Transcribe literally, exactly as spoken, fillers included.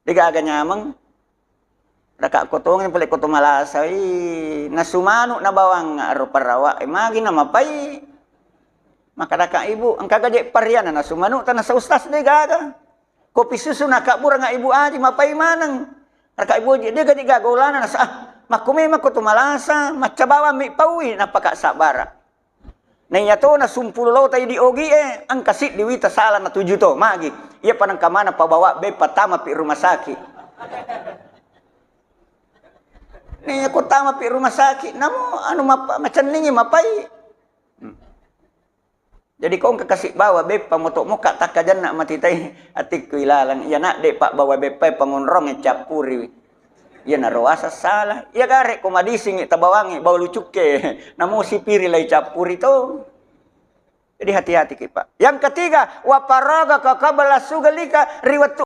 Degaga nyameng. Raka ko tongeng pale ko to malasa, ih, nasu manu na bawang aro parawa, eh, magi na mapai. Maka raka ibu, engka gaje pariana nasu manu ta nasa ustaz degaga. Kopi susu na kabburanga ibu aji mapai maneng. Raka ibu aji degaje gaga ulana nasa, ah, makko memang ko to malasa, macca bawang mi paui, napaka sabara. Naiya to na sumpulo lo tai di ogi e, engka siddi wita sala na tuju to, magi. Iya panengka mana pabawa beppa tama pi rumah sakit. Naiya ko tama pi rumah sakit, namo anu mapa-, macenningi mapai. Hmm. Jadi ko engka kasi bawa beppa moto moka takkajanna matitai atikku ilalang. Iya nak de pa bawa beppa pangonrong e cappuri. Iya naro asal salah. Iya gare ko madisingi tabawangi bawa lucukke. Namo sipiri lai cappuri to. Jadi hati-hati ki, Pak. Yang ketiga, wa faraghaka qabla sughulika, ri wettu